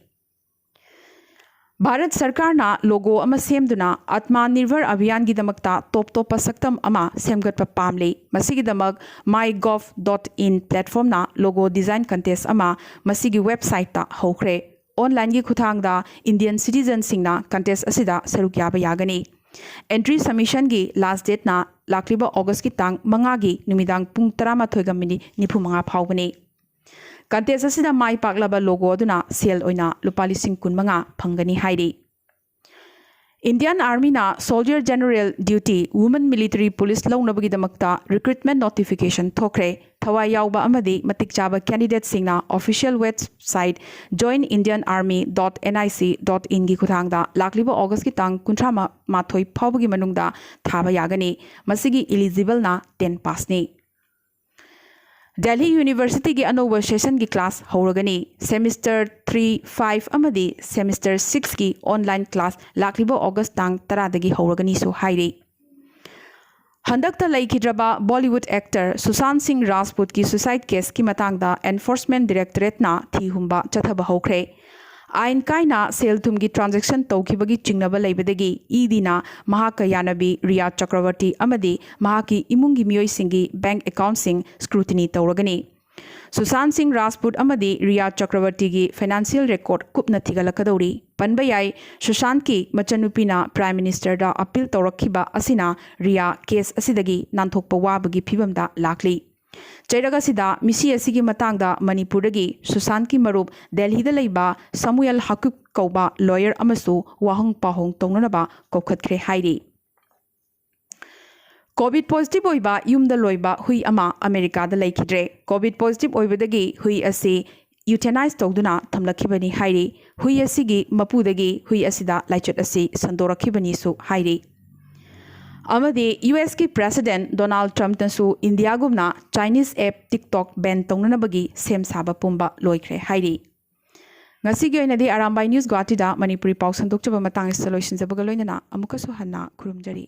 ꯚꯥꯔꯠ ꯁꯔꯀꯥꯔꯅ ꯂꯣꯒꯣ ꯑꯃ ꯁꯦꯝꯗꯨꯅ ꯑꯠꯃꯥ ꯅꯤꯔꯚꯔ ꯑꯚꯤꯌꯥꯟꯒꯤꯗꯃꯛꯇ ꯇꯣꯞ ꯇꯣꯞꯄ ꯁꯛꯇꯝ ꯑꯃ ꯁꯦꯝꯒꯠꯄ ꯄꯥꯝꯂꯤ꯫ ꯃꯁꯤꯒꯤꯗꯃꯛ my gov dot in platformꯅ ꯂꯣꯒꯣ ꯗꯤꯖꯥꯏꯟ ꯀꯟꯇꯦꯁ ꯑꯃ ꯃꯁꯤꯒꯤ ꯋꯦꯕꯁꯥꯏꯠꯇ ꯍꯧꯈ꯭ꯔꯦ꯫ ꯑꯣꯟꯂꯥꯏꯟꯒꯤ ꯈꯨꯠꯊꯥꯡꯗ ꯏꯟꯗꯤꯌꯟ ꯁꯤꯇꯤꯖꯟꯁꯤꯡꯅ ꯀꯟꯇꯦꯁ ꯑꯁꯤꯗ ꯁꯔꯨꯛ ꯌꯥꯕ ꯌꯥꯒꯅꯤ꯫ ꯑꯦꯟꯇ꯭ꯔꯤ ꯁꯕꯃꯤꯁꯟꯒꯤ ꯂꯥꯁ ꯗꯦꯠꯅ ꯂꯥꯛꯂꯤꯕ ꯑꯣꯒꯁꯀꯤ ꯇꯥꯡ ꯃꯉꯥꯒꯤ ꯅꯨꯃꯤꯗꯥꯡ ꯄꯨꯡ ꯇꯔꯥꯃꯥꯊꯣꯏꯒ ꯃꯤꯅꯤꯠ ꯅꯤꯐꯨ ꯃꯉꯥ ꯐꯥꯎꯕꯅꯤ꯫ ꯀꯟꯇꯦꯁ ꯑꯁꯤꯗ ꯃꯥꯏ ꯄꯥꯛꯂꯕ ꯂꯣꯒꯣ ꯑꯗꯨꯅ ꯁꯦꯜ ꯑꯣꯏꯅ ꯂꯨꯄꯥ ꯂꯤꯁꯤꯡ ꯀꯨꯟ ꯃꯉꯥ ꯐꯪꯒꯅꯤ ꯍꯥꯏꯔꯤ꯫ ꯏꯟꯗꯤꯌꯟ ꯑꯥꯔꯃꯤꯅ soldier general duty woman military police ꯂꯧꯅꯕꯒꯤꯗꯃꯛꯇ ꯔꯤꯀ꯭ꯔꯨꯠꯃꯦꯟ ꯅꯣꯇꯤꯐꯤꯀꯦꯁꯟ ꯊꯣꯛꯈ꯭ꯔꯦ꯫ ꯊꯋꯥꯏ ꯌꯥꯎꯕ ꯑꯃꯗꯤ ꯃꯇꯤꯛ ꯆꯥꯕ ꯀꯦꯟꯗꯤꯗꯦꯠꯁꯤꯡꯅ official website join Indian Army dot N I C dot inꯒꯤ ꯈꯨꯠꯊꯥꯡꯗ ꯂꯥꯛꯂꯤꯕ ꯑꯣꯒꯁꯀꯤ ꯇꯥꯡ ꯀꯨꯟꯊ꯭ꯔꯥ ꯃꯥꯊꯣꯏ ꯐꯥꯎꯕꯒꯤ ꯃꯅꯨꯡꯗ ꯊꯥꯕ ꯌꯥꯒꯅꯤ꯫ ꯃꯁꯤꯒꯤ ꯏꯂꯤꯖꯤꯕꯜꯅ ꯇꯦꯟ ꯄꯥꯁꯅꯤ꯫ ꯗꯦꯜꯍꯤ ꯌꯨꯅꯤꯚꯔꯁꯤꯇꯤꯒꯤ ꯑꯅꯧꯕ ꯁꯦꯁꯟꯒꯤ ꯀ꯭ꯂꯥꯁ ꯍꯧꯔꯒꯅꯤ꯫ ꯁꯦꯃꯤꯁꯇꯔ ꯊ꯭ꯔꯤ, ꯐꯥꯏꯚ ꯑꯃꯗꯤ ꯁꯦꯃꯤꯁꯇꯔ ꯁꯤꯛꯁꯀꯤ ꯑꯣꯟꯂꯥꯏꯟ ꯀ꯭ꯂꯥꯁ ꯂꯥꯛꯂꯤꯕ ꯑꯣꯒꯁ ꯇꯥꯡ ꯇꯔꯥꯗꯒꯤ ꯍꯧꯔꯒꯅꯤꯁꯨ ꯍꯥꯏꯔꯤ꯫ ꯍꯟꯗꯛꯇ ꯂꯩꯈꯤꯗ꯭ꯔꯕ ꯕꯣꯂꯤꯋꯨꯗ ꯑꯦꯛꯇꯔ ꯁꯨꯁꯥꯟ ꯁꯤꯡ ꯔꯥꯖꯄꯨꯠꯀꯤ ꯁꯨꯁꯥꯏꯗ ꯀꯦꯁꯀꯤ ꯃꯇꯥꯡꯗ ꯑꯦꯟꯐꯣꯔꯁꯃꯦꯟ ꯗꯤꯔꯦꯛꯇꯣꯔꯦꯠꯅ ꯊꯤ ꯍꯨꯝꯕ ꯆꯠꯊꯕ ꯍꯧꯈ꯭ꯔꯦ꯫ ꯑꯥꯏꯟ ꯀꯥꯏꯅ ꯁꯦꯜ ꯊꯨꯝꯒꯤ ꯇ꯭ꯔꯥꯟꯖꯦꯛꯁꯟ ꯇꯧꯈꯤꯕꯒꯤ ꯆꯤꯡꯅꯕ ꯂꯩꯕꯗꯒꯤ ꯏ ꯗꯤꯅ ꯃꯍꯥꯛꯀ ꯌꯥꯅꯕꯤ ꯔꯤꯌꯥ ꯆꯀ꯭ꯔꯕꯔꯇꯤ ꯑꯃꯗꯤ ꯃꯍꯥꯛꯀꯤ ꯏꯃꯨꯡꯒꯤ ꯃꯤꯑꯣꯏꯁꯤꯡꯒꯤ ꯕꯦꯡꯛ ꯑꯦꯀꯥꯎꯟꯠꯁꯤꯡ ꯁ꯭ꯀ꯭ꯔꯨꯇꯤꯅꯤ ꯇꯧꯔꯒꯅꯤ꯫ ꯁꯨꯁꯥꯟ ꯁꯤꯡ ꯔꯥꯖꯄꯨꯠ ꯑꯃꯗꯤ ꯔꯤꯌꯥ ꯆꯀ꯭ꯔꯕꯔꯇꯤꯒꯤ ꯐꯥꯏꯅꯥꯟꯁꯤꯌꯦꯜ ꯔꯦꯀꯣꯔꯗ ꯀꯨꯞꯅ ꯊꯤꯒꯠꯂꯛꯀꯗꯧꯔꯤ꯫ ꯄꯟꯕ ꯌꯥꯏ, ꯁꯨꯁꯥꯟꯠꯀꯤ ꯃꯆꯟꯅꯨꯄꯤꯅ ꯄ꯭ꯔꯥꯏꯝ ꯃꯤꯅꯤꯁꯇꯔꯗ ꯑꯄꯤꯜ ꯇꯧꯔꯛꯈꯤꯕ ꯑꯁꯤꯅ ꯔꯤꯌꯥ ꯀꯦꯁ ꯑꯁꯤꯗꯒꯤ ꯅꯥꯟꯊꯣꯛꯄ ꯋꯥꯕꯒꯤ ꯐꯤꯚꯝꯗ ꯂꯥꯛꯂꯤ꯫ ꯆꯩꯔꯛ ꯑꯁꯤꯗ ꯃꯤꯁꯤ ꯑꯁꯤꯒꯤ ꯃꯇꯥꯡꯗ ꯃꯅꯤꯄꯨꯔꯗꯒꯤ ꯁꯨꯁꯥꯟꯠꯀꯤ ꯃꯔꯨꯞ ꯗꯦꯜꯍꯤꯗ ꯂꯩꯕ ꯁꯥꯃꯨꯑꯦꯜ ꯍꯀꯨꯞ ꯀꯧꯕ ꯂꯣꯌꯔ ꯑꯃꯁꯨ ꯋꯥꯍꯪ ꯄꯥꯎꯍꯪ ꯇꯧꯅꯅꯕ ꯀꯧꯈꯠꯈ꯭ꯔꯦ ꯍꯥꯏꯔꯤ꯫ ꯀꯣꯚꯤꯗ ꯄꯣꯖꯤꯇꯤꯚ ꯑꯣꯏꯕ ꯌꯨꯝꯗ ꯂꯣꯏꯕ ꯍꯨꯏ ꯑꯃ ꯑꯃꯦꯔꯤꯀꯥꯗ ꯂꯩꯈꯤꯗ꯭ꯔꯦ꯫ ꯀꯣꯚꯤꯗ ꯄꯣꯖꯤꯇꯤꯚ ꯑꯣꯏꯕꯗꯒꯤ ꯍꯨꯏ ꯑꯁꯤ ꯏꯎꯊꯦꯅꯥꯏꯖ ꯇꯧꯗꯨꯅ ꯊꯝꯂꯛꯈꯤꯕꯅꯤ ꯍꯥꯏꯔꯤ꯫ ꯍꯨꯏ ꯑꯁꯤꯒꯤ ꯃꯄꯨꯗꯒꯤ ꯍꯨꯏ ꯑꯁꯤꯗ ꯂꯥꯏꯆꯠ ꯑꯁꯤ ꯁꯟꯗꯣꯔꯛꯈꯤꯕꯅꯤꯁꯨ ꯍꯥꯏꯔꯤ꯫ ꯑꯃꯗꯤ ꯌꯨ ꯑꯦꯁꯀꯤ ꯄ꯭ꯔꯦꯁꯤꯗꯦꯟꯠ ꯗꯣꯅꯥꯜꯗ ꯇ꯭ꯔꯝꯞꯅꯁꯨ ꯏꯟꯗꯤꯌꯥꯒꯨꯝꯅ ꯆꯥꯏꯅꯤꯁ ꯑꯦꯞ TikTok ꯕꯦꯟ ꯇꯧꯅꯅꯕꯒꯤ ꯁꯦꯝ ꯁꯥꯕ ꯄꯨꯝꯕ ꯂꯣꯏꯈ꯭ꯔꯦ ꯍꯥꯏꯔꯤ꯫ ꯉꯁꯤꯒꯤ ꯑꯣꯏꯅꯗꯤ ꯑꯔꯥꯝꯕꯥꯏ ꯅ꯭ꯌꯨꯁ ꯒꯨꯋꯥꯍꯥꯇꯤꯗ ꯃꯅꯤꯄꯨꯔꯤ ꯄꯥꯎ ꯁꯟꯗꯣꯛꯆꯕ ꯃꯇꯥꯡ ꯑꯁꯤꯗ ꯂꯣꯏꯁꯤꯟꯖꯕꯒ ꯂꯣꯏꯅꯅ ꯑꯃꯨꯛꯀꯁꯨ ꯍꯟꯅ ꯈꯨꯔꯨꯝꯖꯔꯤ꯫